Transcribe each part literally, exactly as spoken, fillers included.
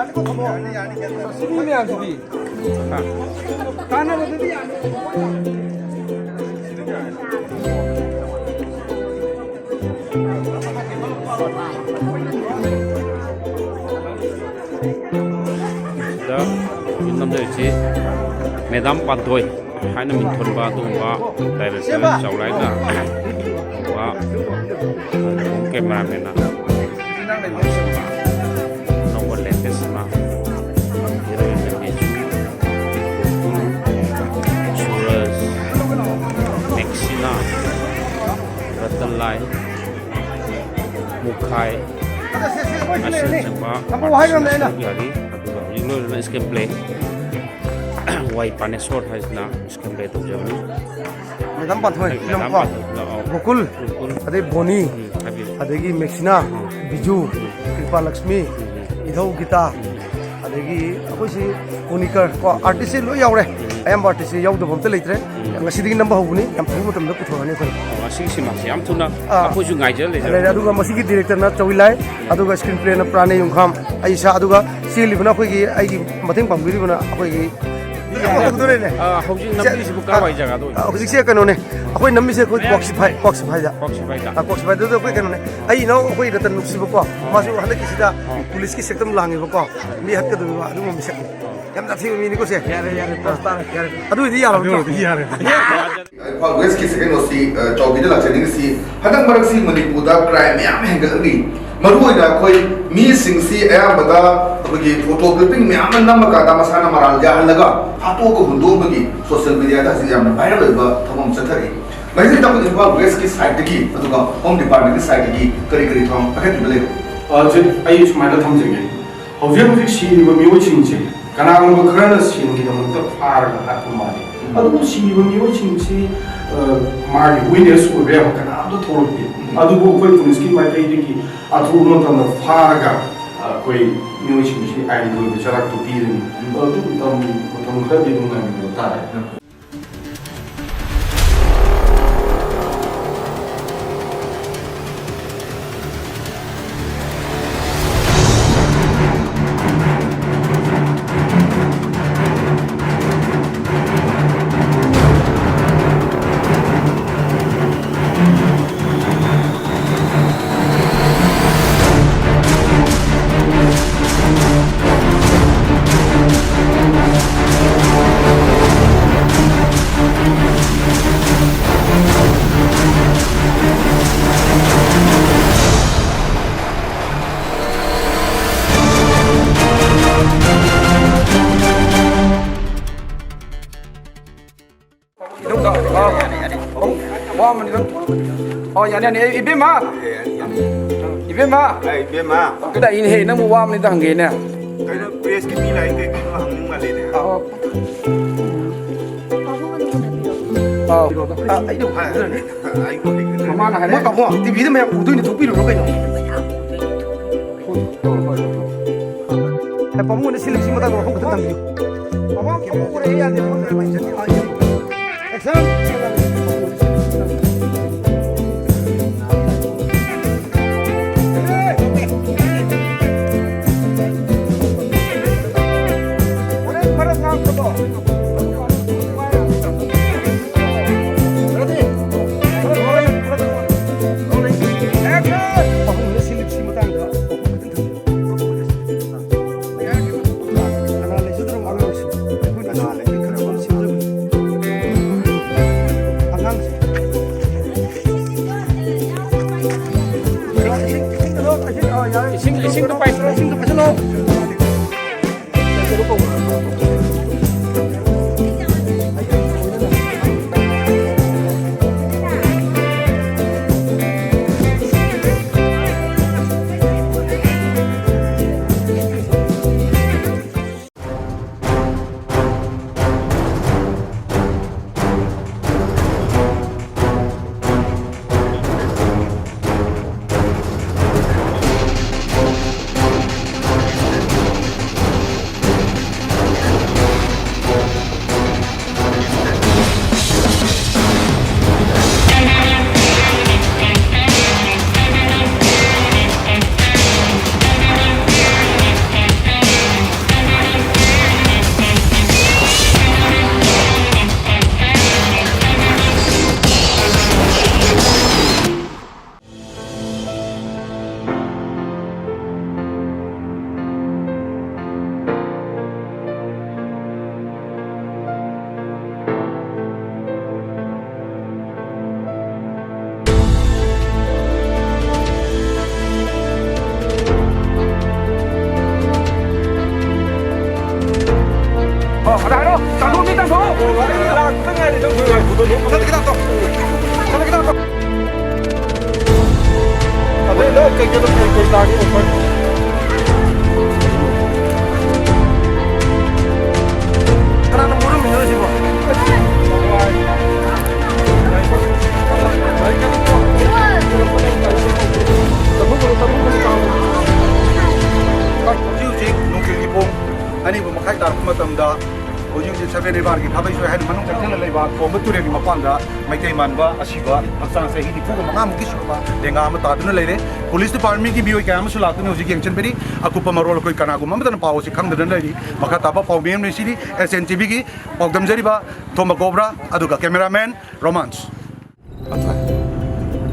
ꯁꯤꯒꯤ ꯃꯌꯥꯝꯁꯤꯗꯤ ꯀꯥꯟꯅꯕꯗꯨꯗꯤ ꯌꯥꯅꯤ꯫ ꯁꯤꯗ ꯅꯝꯖꯔꯤꯁꯤ ꯃꯦꯗꯥꯝ ꯄꯥꯟꯊꯣꯏ ꯍꯥꯏꯅ ꯃꯤꯡꯊꯣꯟꯕ ꯑꯗꯨꯒꯨꯝꯕ ꯗꯥꯏꯔꯦꯛꯇꯔ ꯆꯥꯎꯂꯥꯏꯅ ꯇꯧꯕ ꯍꯣꯝ ꯀꯦꯃꯦꯔꯥꯃꯦꯟꯅ ꯑꯅꯧꯕ ꯂꯦꯇꯦꯁ ꯑꯃ ꯍꯤꯔꯣꯏꯟ ꯅꯟꯗꯤꯁꯨ, ꯒꯣꯀꯨꯜ, ꯁꯨꯔꯖ, ꯃꯦꯛꯁꯤꯅꯥ, ꯔꯇꯟꯂꯥꯏ, ꯃꯨꯈꯥꯏ ꯑꯁꯤꯅꯆꯤꯡꯕ ꯌꯥꯔꯤ꯫ ꯑꯗꯨꯒ ꯍꯧꯖꯤꯛ ꯂꯣꯏꯔꯅ ꯁ꯭ꯀ꯭ꯔꯤꯟ ꯄ꯭ꯂꯦ ꯋꯥꯏ ꯄꯥꯅꯦꯁꯣꯔ ꯍꯥꯏꯁꯤꯅ ꯁ꯭ꯀ꯭ꯔꯤꯟ ꯄ꯭ꯂꯦ ꯇꯧꯖꯕꯅꯤ꯫ ꯃꯦꯗꯥꯝ ꯄꯥꯟꯊꯣꯏ, ꯃꯦꯗꯥꯝ ꯏꯅꯥꯎꯅꯨꯄꯥ, ꯄꯥꯟꯊꯣꯏ, ꯂꯥꯛꯑꯣ꯫ ꯒꯣꯀꯨꯜ, ꯒꯣꯀꯨꯜ꯫ ꯑꯗꯩ ꯕꯣꯅꯤ, ꯎꯝ, ꯍꯥꯏꯕꯤꯌꯨ꯫ ꯑꯗꯒꯤ ꯃꯦꯛꯁꯤꯅꯥ, ꯎꯝ꯫ ꯕꯤꯖꯨ, ꯎꯝ꯫ ꯀ꯭ꯔꯤꯄꯥ ꯂꯛꯁꯃꯤ, ꯎꯝ꯫ ꯏꯙꯧ ꯒꯤꯇꯥ, ꯎꯝ꯫ ꯑꯗꯒꯤ ꯑꯩꯈꯣꯏꯁꯤ ꯀꯣꯅꯤꯀꯔ ꯀꯣ, ꯑꯥꯔꯇꯤꯁꯁꯦ ꯂꯣꯏ ꯌꯥꯎꯔꯦ꯫ ꯎꯝ꯫ ꯑꯌꯥꯝꯕ ꯑꯥꯔꯇꯤꯁꯁꯦ ꯌꯥꯎꯗꯕ ꯑꯝꯇ ꯂꯩꯇ꯭ꯔꯦ꯫ ꯎꯝ꯫ ꯉꯁꯤꯗꯒꯤ ꯅꯝꯕ ꯍꯧꯕꯅꯤ, ꯌꯥꯝ ꯊꯨꯕ ꯃꯇꯝꯗ ꯄꯨꯊꯣꯔꯛꯑꯅꯤ ꯑꯩꯈꯣꯏꯅ꯫ ꯑꯣ, ꯑꯁꯤꯒꯤ ꯁꯤꯃꯥꯁꯦ ꯌꯥꯝ ꯊꯨꯅ ꯑꯥ꯫ ꯑꯩꯈꯣꯏꯁꯨ ꯉꯥꯏꯖꯔ ꯂꯩꯖꯔꯦ꯫ ꯂꯩꯔꯦ꯫ ꯑꯗꯨꯒ ꯃꯁꯤꯒꯤ ꯗꯤꯔꯦꯛꯇꯔꯅ ꯆꯧꯏꯂꯥꯏ, ꯑꯗꯨꯒ ꯁ꯭ꯀ꯭ꯔꯤꯟ ꯄ꯭ꯂꯦꯅ ꯄ꯭ꯔꯥꯅꯦ ꯌꯨꯝꯈꯥꯝ, ꯑꯩ ꯏꯁꯥ, ꯑꯗꯨꯒ ꯆꯦꯜꯂꯤꯕꯅ ꯑꯩꯈꯣꯏꯒꯤ, ꯑꯩꯒꯤ ꯃꯇꯦꯡ ꯄꯥꯡꯕꯤꯔꯤꯕꯅ ꯑꯩꯈꯣꯏꯒꯤ ꯌꯥꯝ ꯍꯧꯗꯣꯔꯦꯅꯦ꯫ ꯑꯥ, ꯍꯧꯖꯤꯛ ꯁꯦ-, ꯅꯝꯕꯤꯔꯤꯁꯤꯕꯨ ꯀꯥꯏꯋꯥꯏ ꯖꯒꯥꯗ ꯑꯣꯏꯕ? ꯑꯥ, ꯍꯧꯖꯤꯛꯁꯦ ꯀꯩꯅꯣꯅꯦ, ꯑꯩꯈꯣꯏ ꯅꯝꯃꯤꯁꯦ ꯑꯩꯈꯣꯏ ꯀ꯭ꯋꯥꯛꯁꯤꯐꯥꯏ, ꯀ꯭ꯋꯥꯛꯁꯤꯐꯥꯏꯗ꯫ ꯀ꯭ꯋꯥꯛꯁꯤꯐꯥꯏꯗ꯫ ꯑꯥ, ꯀ꯭ꯋꯥꯛꯁꯤꯐꯥꯏꯗꯨꯗ ꯑꯩꯈꯣꯏ ꯀꯩꯅꯣꯅꯦ, ꯑꯩ ꯏꯅꯥꯎ ꯑꯩꯈꯣꯏ ꯔꯇꯟ ꯅꯨꯡꯁꯤꯕꯀꯣ, ꯃꯥꯁꯨ ꯍꯟꯗꯛꯀꯤꯁꯤꯗ ꯄꯨꯂꯤꯁꯀꯤ ꯁꯦꯛꯇꯝ ꯂꯥꯡꯉꯦꯕꯀꯣ, ꯃꯤ ꯍꯥꯠꯀꯗꯧꯔꯤꯕ ꯑꯗꯨꯒꯨꯝꯕ ꯃꯤꯁꯛꯅꯤ꯫ ꯌꯥꯝ ꯇꯥꯊꯤꯕ ꯃꯤꯅꯤꯀꯣ ꯁꯦ꯫ ꯌꯥꯔꯦ, ꯌꯥꯔꯦ, ꯄꯣꯁ ꯇꯥꯔꯦ, ꯌꯥꯔꯦ꯫ ꯑꯗꯨ ꯑꯣꯏꯗꯤ ꯌꯥꯔꯕ ꯅꯠꯇ꯭ꯔꯣ? ꯑꯗꯨ ꯑꯣꯏꯗꯤ ꯌꯥꯔꯦ꯫ ꯏꯝꯐꯥꯜ ꯋꯦꯁꯀꯤ ꯁꯦꯀꯦꯟ ꯑꯣꯁꯤ, ꯑ, ꯆꯥꯎꯕꯤꯗ ꯂꯥꯛꯆꯅꯤꯡꯉꯤꯁꯤ ꯍꯟꯗꯛ ꯃꯔꯛꯁꯤ ꯃꯅꯤꯄꯨꯔꯗ ꯀ꯭ꯔꯥꯏꯝ ꯃꯌꯥꯝ ꯍꯦꯟꯒꯠꯂꯛꯂꯤ꯫ ꯃꯔꯨꯑꯣꯏꯅ ꯑꯩꯈꯣꯏ ꯃꯤꯁꯤꯡꯁꯤ ꯑꯌꯥꯝꯕꯗ ꯑꯩꯈꯣꯏꯒꯤ ꯐꯣꯇꯣ ꯀ꯭ꯂꯤꯞꯄꯤꯡ ꯃꯌꯥꯝ ꯑꯃ ꯅꯝꯃꯀꯥꯟꯗ ꯃꯁꯥꯅ ꯃꯔꯥꯜ ꯌꯥꯍꯜꯂꯒ ꯍꯥꯠꯇꯣꯛꯑꯒ ꯍꯨꯟꯗꯣꯛꯑꯝꯕꯒꯤ ꯁꯣꯁꯤꯌꯦꯜ ꯃꯤꯗꯤꯌꯥꯗ ꯍꯧꯖꯤꯛ ꯌꯥꯝꯅ ꯚꯥꯏꯔꯦꯜ ꯑꯣꯏꯕ ꯊꯕꯛ ꯑꯃ ꯆꯠꯊꯔꯤ꯫ ꯃꯁꯤꯗ ꯑꯩꯈꯣꯏ ꯏꯝꯐꯥꯜ ꯋꯦꯁꯀꯤ ꯁꯥꯏꯠꯇꯒꯤ ꯑꯗꯨꯒ ꯍꯣꯝ ꯗꯤꯄꯥꯔꯠꯃꯦꯟꯒꯤ ꯁꯥꯏꯠꯇꯒꯤ ꯀꯔꯤ ꯀꯔꯤ ꯊꯧꯔꯥꯡ ꯄꯥꯏꯈꯠꯄꯤꯕ ꯂꯩꯕ? ꯑ, ꯍꯧꯖꯤꯛ ꯑꯩ ꯁꯨꯃꯥꯏꯅ ꯊꯝꯖꯒꯦ꯫ ꯍꯧꯖꯤꯛ ꯍꯧꯖꯤꯛ ꯁꯤꯔꯤꯕ ꯃꯤꯑꯣꯏꯁꯤꯡꯁꯦ ꯀꯅꯥꯒꯨꯝꯕ ꯈꯔꯅ ꯁꯦꯟꯒꯤꯗꯃꯛꯇ ꯐꯥꯔꯒ ꯍꯥꯠꯄ ꯃꯥꯜꯂꯤ꯫ ꯎꯝ꯫ ꯑꯗꯨꯕꯨ ꯁꯤꯔꯤꯕ ꯃꯤꯑꯣꯏꯁꯤꯡꯁꯤ, ꯑ, ꯃꯥꯒꯤ ꯋꯤꯠꯅꯦꯁ ꯑꯣꯏꯕ ꯌꯥꯕ ꯀꯅꯥꯝꯇ ꯊꯣꯛꯂꯛꯇꯦ꯫ ꯎꯝ꯫ ꯑꯗꯨꯕꯨ ꯑꯩꯈꯣꯏ ꯄꯨꯂꯤꯁꯀꯤ ꯃꯥꯏꯀꯩꯗꯒꯤ ꯑꯊꯨꯕ ꯃꯇꯝꯗ ꯐꯥꯔꯒ, ꯑ, ꯑꯩꯈꯣꯏ ꯃꯤꯑꯣꯏꯁꯤꯡꯁꯤ ꯑꯥꯏꯟꯒꯤ ꯑꯣꯏꯕ ꯆꯩꯔꯥꯛꯇꯣ ꯄꯤꯔꯅꯤ꯫ ꯎꯝ꯫ ꯑꯗꯨ ꯃꯇꯝ, ꯃꯇꯝ ꯈꯔꯗꯤ ꯑꯗꯨꯝ ꯉꯥꯏꯕꯤꯕ ꯇꯥꯔꯦ꯫ ꯎꯝ꯫ ꯋꯥ ꯑꯃꯅꯤꯗꯪ꯫ ꯑꯣ, ꯌꯥꯅꯤ, ꯌꯥꯅꯤ꯫ ꯑꯦ, ꯏꯕꯦꯝꯃ! ꯑꯦ, ꯌꯥꯅꯤ, ꯌꯥꯅꯤ꯫ ꯏꯕꯦꯝꯃ! ꯑꯦ, ꯏꯕꯦꯝꯃ! ꯀꯗꯥꯏ ꯏꯅꯦꯍꯦ, ꯅꯪꯕꯨ ꯋꯥ ꯑꯃꯅꯤꯗ ꯍꯪꯒꯦꯅꯦ꯫ ꯀꯩꯅꯣ, ꯄ꯭ꯔꯦꯁꯀꯤ ꯃꯤ ꯂꯥꯛꯏ, ꯀꯩ ꯀꯩꯅꯣ ꯍꯪꯅꯤꯡ ꯃꯥꯜꯂꯦꯅꯦ꯫ ꯑꯥ꯫ ꯑꯥ꯫ ꯑꯥ, ꯑꯩꯅ ꯍꯥꯏꯔꯅꯤ꯫ ꯑꯩ ꯃꯃꯥꯅ ꯍꯥꯏꯔꯦ꯫ ꯃꯣꯏ ꯄꯥꯕꯨꯡ, ꯇꯤꯚꯤꯗ ꯃꯌꯥꯝ ꯎꯗꯣꯏꯅꯦ, ꯊꯣꯛꯄꯤꯔꯨꯔꯣ ꯀꯩꯅꯣ꯫ ꯍꯣꯏ, ꯍꯣꯏ, ꯍꯣꯏ꯫ ꯑꯦ, ꯄꯥꯕꯨꯡ ꯑꯣꯏꯅ ꯁꯤ ꯂꯤꯞꯁꯤ ꯃꯇꯥꯡꯗ ꯋꯥꯐꯝ ꯈꯛꯇ ꯊꯝꯕꯤꯌꯨ꯫ ꯄꯥꯕꯨꯡ, ꯄꯥꯕꯨꯡ ꯎꯔꯦ, ꯌꯥꯗꯦ, ꯄꯥꯕꯨꯡ꯫ ꯑꯦꯛꯁꯟ! ꯍꯣꯔꯦꯟ ꯈꯔ ꯉꯥꯡꯕꯗꯣ꯫ ꯔꯦꯗꯤ? ꯄꯥꯕꯨꯡ ꯑꯣꯏꯅ ꯁꯤ ꯂꯤꯞꯁꯤ ꯃꯇꯥꯡꯗ ꯋꯥꯐꯝ ꯈꯛꯇ ꯊꯝꯕꯤꯌꯨ꯫ ꯀꯅꯥ ꯂꯩꯖꯗ꯭ꯔꯕ ꯑꯉꯥꯡꯁꯤꯡ? ꯑꯩꯈꯣꯏꯅ ꯀꯅꯥ ꯂꯩ? ꯈꯔ ꯁꯦꯝꯖꯕꯅꯤ꯫ ꯑꯉꯥꯡꯁꯤꯡ꯫ ꯏꯁꯤꯡ, ꯏꯁꯤꯡ, ꯏꯁꯤꯡ, ꯑ, ꯌꯥꯔꯦ꯫ ꯏꯁꯤꯡ, ꯏꯁꯤꯡꯗꯣ ꯄꯥꯏꯁꯤꯜꯂꯣ꯫ ꯏꯁꯤꯡꯗꯣ ꯄꯥꯏꯁꯤꯜꯂꯣ꯫ ꯑꯣ, ꯑꯗ ꯍꯥꯏꯔꯣ, ꯇꯥꯟꯊꯣꯛꯑꯝꯅꯤ, ꯇꯥꯟꯊꯣꯛꯑꯣ꯫ ꯂꯥꯛꯄꯗ ꯉꯥꯏꯔꯤ, ꯅꯪ ꯉꯥꯏꯈꯣ, ꯅꯪ ꯅꯪ ꯈꯤꯇꯪ ꯇꯧ꯫ ꯍꯧꯖꯤꯛ ꯍꯧꯖꯤꯛ ꯅꯨꯡꯊꯤꯜꯒꯤ ꯄꯨꯡ ꯑꯅꯤꯕꯨ ꯃꯈꯥꯏ ꯇꯥꯔꯛꯄ ꯃꯇꯝꯗ, ꯍꯧꯖꯤꯛ ꯍꯧꯖꯤꯛ ꯁꯕꯦꯟ ꯏꯕꯥꯔꯒꯤ ꯊꯥꯕꯩ ꯁꯣꯏ ꯍꯥꯏꯅ ꯃꯅꯨꯡ ꯆꯪꯁꯤꯜꯂ ꯂꯩꯕ ꯀꯣꯝꯕ ꯇꯨꯔꯦꯜꯒꯤ ꯃꯄꯥꯟꯗ ꯃꯩꯇꯩ ꯃꯥꯟꯕ ꯑꯁꯤꯕ ꯍꯛꯆꯥꯡ ꯆꯍꯤ ꯅꯤꯐꯨꯒ ꯃꯉꯥꯃꯨꯛꯀꯤ ꯁꯨꯔꯕ ꯂꯦꯡꯒꯥ ꯑꯃ ꯇꯥꯗꯨꯅ ꯂꯩꯔꯦ꯫ ꯄꯨꯂꯤꯁ ꯗꯤꯄꯥꯔꯠꯃꯦꯟꯒꯤ ꯃꯤꯑꯣꯏ ꯀꯌꯥ ꯑꯃꯁꯨ ꯂꯥꯛꯇꯨꯅ ꯍꯧꯖꯤꯛ ꯌꯦꯡꯁꯤꯟꯕꯤꯔꯤ꯫ ꯑꯀꯨꯞꯄ ꯃꯔꯣꯜ ꯑꯩꯈꯣꯏ ꯀꯅꯥꯒꯨꯝꯕ ꯑꯃꯠꯇꯅ ꯄꯥꯎ ꯑꯁꯤ ꯈꯪꯗꯅ ꯂꯩꯔꯤ꯫ ꯃꯈꯥ ꯇꯥꯕ ꯄꯥꯎ ꯃꯤꯌꯥꯝꯅ ꯁꯤꯗꯤ ꯑꯦꯁ ꯑꯦꯟ ꯇꯤ ꯚꯤꯒꯤ ꯄꯥꯎꯗꯝꯖꯔꯤꯕ ꯊꯣꯝꯕ ꯒꯣꯕ꯭ꯔꯥ ꯑꯗꯨꯒ ꯀꯦꯃꯦꯔꯥꯃꯦꯟ ꯔꯣꯃꯥꯟꯁ꯫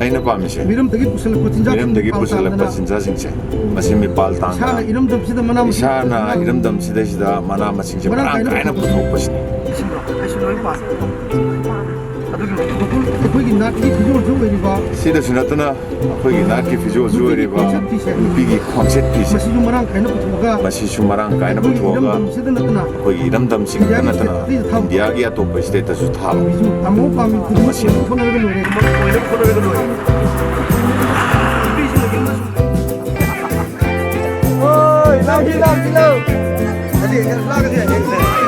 ꯑꯩꯅ ꯄꯥꯝꯃꯤꯁꯦ ꯃꯤꯔꯝꯗꯒꯤ ꯄꯨꯁꯤꯜꯂꯛꯄ ꯆꯤꯟꯖꯥꯛꯁꯤꯡ ꯃꯤꯔꯝꯗꯒꯤ ꯄꯥꯎ ꯄꯨꯁꯤꯜꯂꯛꯄ ꯇꯥꯗꯅ ꯆꯤꯟꯖꯥꯛꯁꯤꯡꯁꯦ ꯃꯁꯤ ꯃꯤꯄꯥꯜ ꯇꯥꯡꯗꯅ ꯏꯁꯥꯅ ꯏꯔꯝꯗꯝꯁꯤꯗ ꯃꯅꯥ ꯃꯁꯤꯡ ꯏꯁꯥꯅ ꯏꯔꯝꯗꯝꯁꯤꯗꯩꯁꯤꯗ ꯃꯅꯥ ꯃꯁꯤꯡꯁꯦ ꯃꯔꯥꯡ ꯃꯔꯥꯡ ꯀꯥꯏꯅ ꯀꯥꯏꯅ ꯄꯨꯊꯣꯛꯄ ꯄꯨꯊꯣꯛꯄꯁꯤꯅꯤ꯫ ꯑꯩꯁꯨ ꯂꯣꯏ ꯄꯥꯝꯃꯤ꯫ ꯑꯗꯨꯒꯤ ꯃꯈꯣꯏ ꯑꯩꯈꯣꯏꯒꯤ ꯅꯥꯠꯀꯤ ꯐꯤꯖꯣꯜꯁꯨ ꯑꯣꯏꯔꯤꯕ ꯁꯤꯗꯁꯨ ꯅꯠꯇꯅ ꯑꯩꯈꯣꯏꯒꯤ ꯅꯥꯠꯀꯤ ꯐꯤꯖꯣꯜꯁꯨ ꯅꯨꯄꯤꯒꯤ ꯑꯣꯏꯔꯤꯕ ꯈꯣꯡꯆꯠ ꯐꯤꯁꯦ ꯅꯨꯄꯤꯒꯤ ꯈ꯭ꯋꯥꯡꯆꯠ ꯐꯤꯁꯦ ꯃꯁꯤꯁꯨ ꯃꯔꯥꯡ ꯀꯥꯏꯅ ꯄꯨꯊꯣꯛꯑꯒ ꯃꯁꯤꯁꯨ ꯃꯔꯥꯡ ꯀꯥꯏꯅ ꯑꯩꯈꯣꯏꯒꯤ ꯄꯨꯊꯣꯛꯑꯒ ꯏꯔꯝꯗꯝꯁꯤꯗ ꯅꯠꯇꯅ ꯑꯩꯈꯣꯏꯒꯤ ꯏꯔꯝꯗꯝꯁꯤꯡꯗ ꯏꯟꯗꯤꯌꯥꯒꯤ ꯅꯠꯇꯅ ꯁ꯭ꯇꯦꯠꯇꯁꯨ ꯊꯥꯕ꯫ ꯏꯟꯗꯤꯌꯥꯒꯤ ꯑꯇꯣꯞꯄ ꯁ꯭ꯇꯦꯠꯇꯁꯨ ꯊꯥꯕ꯫ ꯇꯝꯃꯣ ꯄꯥꯝꯃꯤ ꯈꯨꯗꯤꯡꯃꯛ ꯃꯁꯤ ꯑꯣꯏꯅꯕ ꯍꯣꯠꯅꯔꯒ ꯂꯣꯏꯔꯦ꯫ ꯑꯣꯏꯅꯕ ꯍꯣꯠꯅꯔꯒ ꯂꯣꯏꯔꯦ꯫ ꯅꯨꯄꯤꯁꯤꯡꯅ ꯌꯨꯝꯗꯁꯨ ꯑꯣꯏ, ꯂꯥꯛꯀꯦ, ꯂꯥꯛꯀꯦ, ꯂꯥꯛ꯫ ꯑꯗꯤ, ꯂꯥꯛꯀꯦ, ꯂꯥꯛꯀꯦ꯫